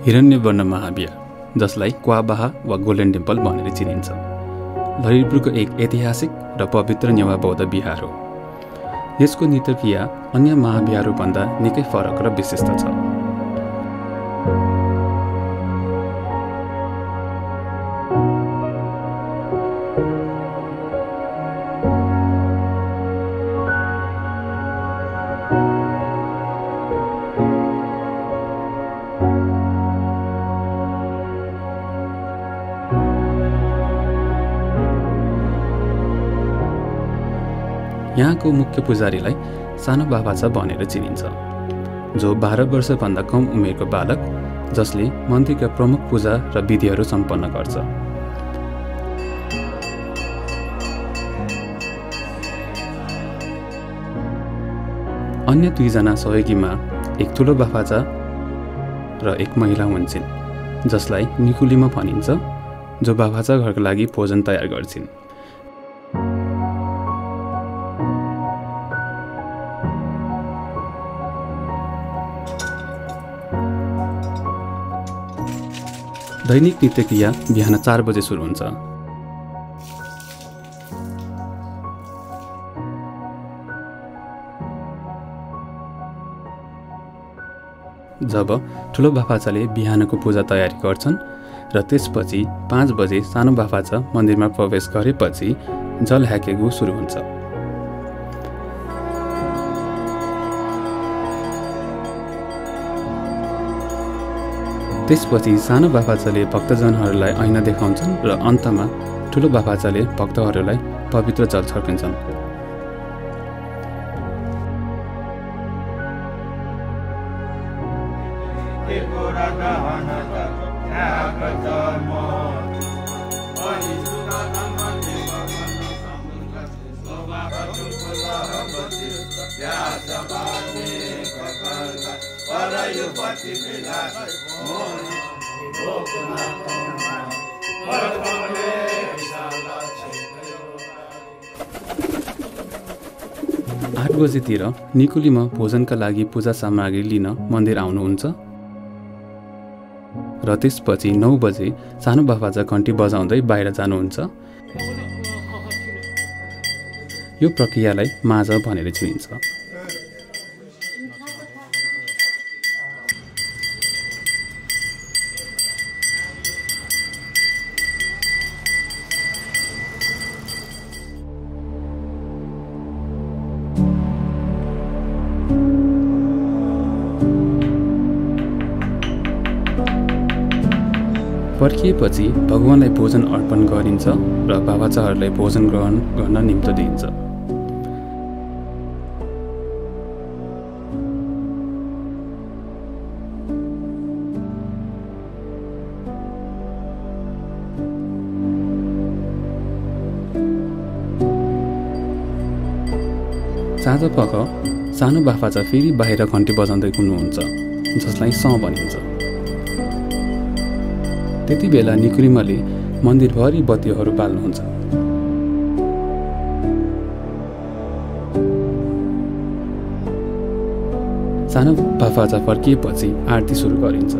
हिरण्यवर्ण महाविहार, जसलाई क्वाबाहा वा golden temple भनेर चिनिन्छ, ललितपुरको एक ऐतिहासिक र पवित्र नेवा बौद्ध विहार हो। यसको नृत्यक्रिया अन्य महाविहारहरूभन्दा निकै फरक र विशिष्ट छ। यहाँको मुख्य पुजारीलाई सानो बाबाचा भनेर चिनिन्छ, जो 12 वर्षभन्दा कम उमेरको बालक जसले मन्दिरका प्रमुख पूजा र विधिहरू सम्पन्न गर्छ। अन्य 2 जना सहयोगीमा एक ठुलो बाबाचा र एक महिला हुन्छन्, जसलाई निकुलिमा भनिन्छ, जो बाबाचा घरको लागि भोजन तयार गर्छिन्। दैनिक नृत्यक्रिया बिहान 4 बजे सुरु हुन्छ। जब ठुलो बाफाचाले बिहानको पूजा तयारी गर्छन् र त्यसपछि 5 बजे सानो बाफाचा मन्दिरमा प्रवेश गरेपछि जल ह्याकेगु सुरु हुन्छ। त्यसपछि सानो बाफाचाले भक्तजनहरूलाई ऐना देखाउँछन् र अन्तमा ठुलो बाफाचाले भक्तहरूलाई पवित्र जल छर्किन्छन्। आठ बजेतिर निकुलीमा भोजनका लागि पूजा सामग्री लिन मन्दिर आउनुहुन्छ र त्यसपछि 9 बजे सानो बाफाचा घन्टी बजाउँदै बाहिर जानुहुन्छ। यो प्रक्रियालाई माझ भनेर चिनिन्छ। फर्किएपछि भगवानलाई भोजन अर्पण गरिन्छ र बाबाचाहरूलाई भोजन ग्रहण गर्न निम्तो दिइन्छ। साँझपख सानो बाफाचा फेरि बाहिर घन्टी बजाउँदै हुनुहुन्छ, जसलाई स भनिन्छ। त्यति बेला निकुलिमाले मन्दिरभरि बत्तीहरू बाल्नुहुन्छ। सानो बाफाचा फर्किएपछि आरती सुरु गरिन्छ।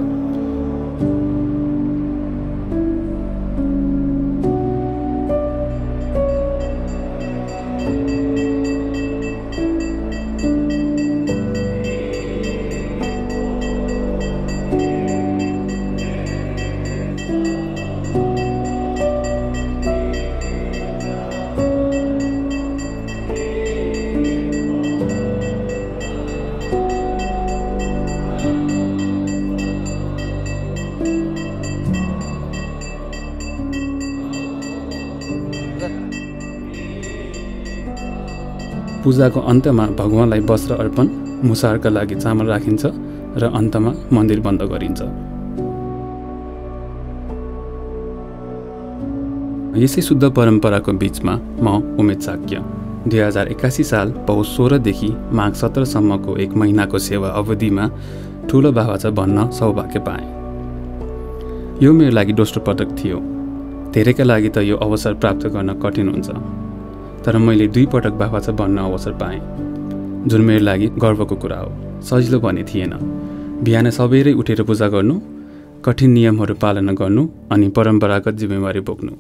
पूजाको अन्त्यमा भगवानलाई वस्त्र अर्पण, मुसारका लागि चामल राखिन्छ र अन्तमा मन्दिर बन्द गरिन्छ। यसै शुद्ध परम्पराको बीचमा म उमेश साक्य 2081 साल पौष 16 देखि माघ 17 सम्मको 1 महिनाको सेवा अवधिमा ठुलो बाबाचा बन्न सौभाग्य पाएँ। यो मेरो लागि दोस्रो पटक थियो। धेरैका लागि त यो अवसर प्राप्त गर्न कठिन हुन्छ, तर मैले 2 पटक बाबाचा बन्न अवसर पाएँ, जुन मेरो लागि गर्वको कुरा हो। सजिलो भने थिएन। बिहान सबेरै उठेर पूजा गर्नु, कठिन नियमहरू पालना गर्नु अनि परम्परागत जिम्मेवारी बोक्नु।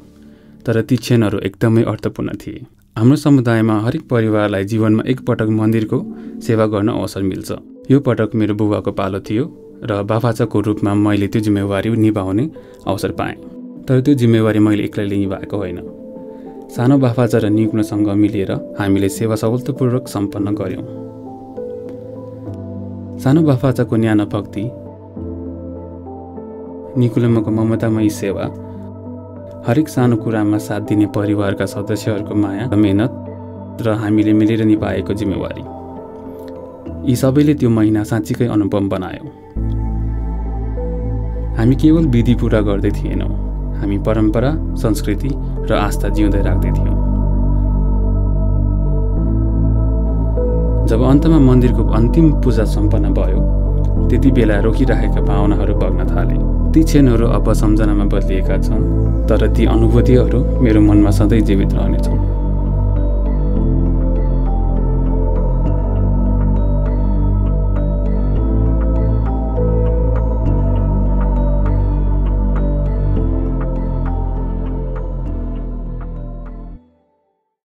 तर ती क्षणहरू एकदमै अर्थपूर्ण थिए। हाम्रो समुदायमा हरेक परिवारलाई जीवनमा एकपटक मन्दिरको सेवा गर्न अवसर मिल्छ। यो पटक मेरो बुबाको पालो थियो र बाफाचाको रूपमा मैले त्यो जिम्मेवारी निभाउने अवसर पाएँ। तर त्यो जिम्मेवारी मैले एक्लैले निभाएको होइन। सानो बाफाचा र निकुलसँग मिलेर हामीले सेवा सफलतापूर्वक सम्पन्न गऱ्यौँ। सानो बाफाचाको न्यानो भक्ति, निकुलमको ममतामयी सेवा, हरेक सानो कुरामा साथ दिने परिवारका सदस्यहरूको माया, मेहनत र हामीले मिलेर निभाएको जिम्मेवारी, यी सबैले त्यो महिना साँच्चीकै अनुपम बनायो। हामी केवल विधि पूरा गर्दै थिएनौँ, हामी परम्परा, संस्कृति र आस्था जिउँदै राख्दै थियौँ। जब अन्तमा मन्दिरको अन्तिम पूजा सम्पन्न भयो, त्यति बेला रोकिरहेका भावनाहरू बग्न थाले। ती क्षणहरू अब सम्झनामा बदलिएका छन्, तर ती अनुभूतिहरू मेरो मनमा सधैँ जीवित रहनेछन्।